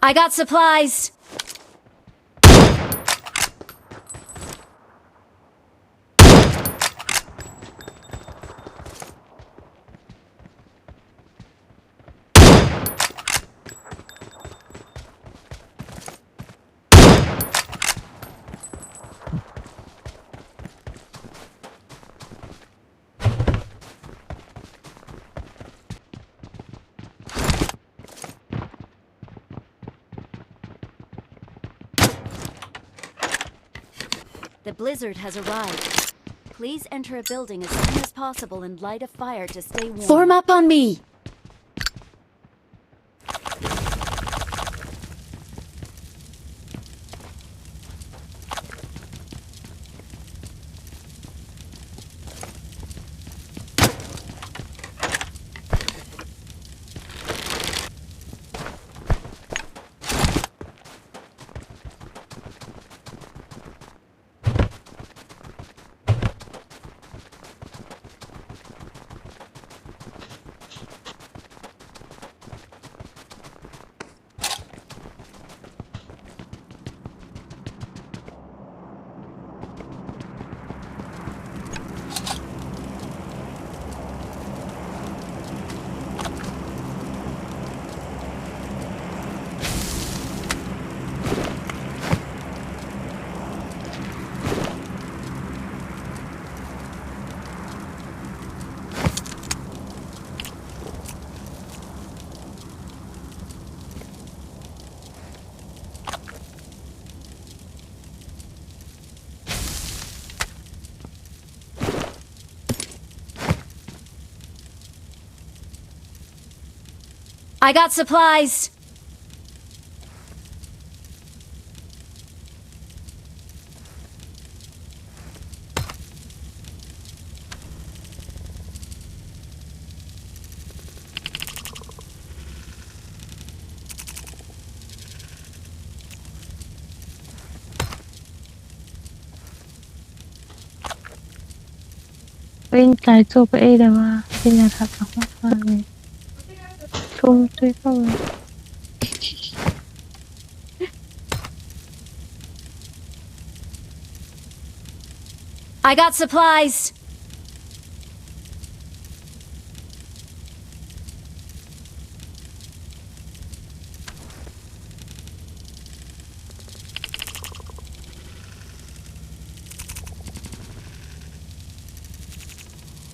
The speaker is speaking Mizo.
I got supplies! The blizzard has arrived. Please enter a building as soon as possible and light a fire to stay warm. Form up on me! I got supplies! Vawiin tlai chu ka ei lo a, dinner ah ka hma nghal a ni. Thlum tui khawp mai. I got supplies!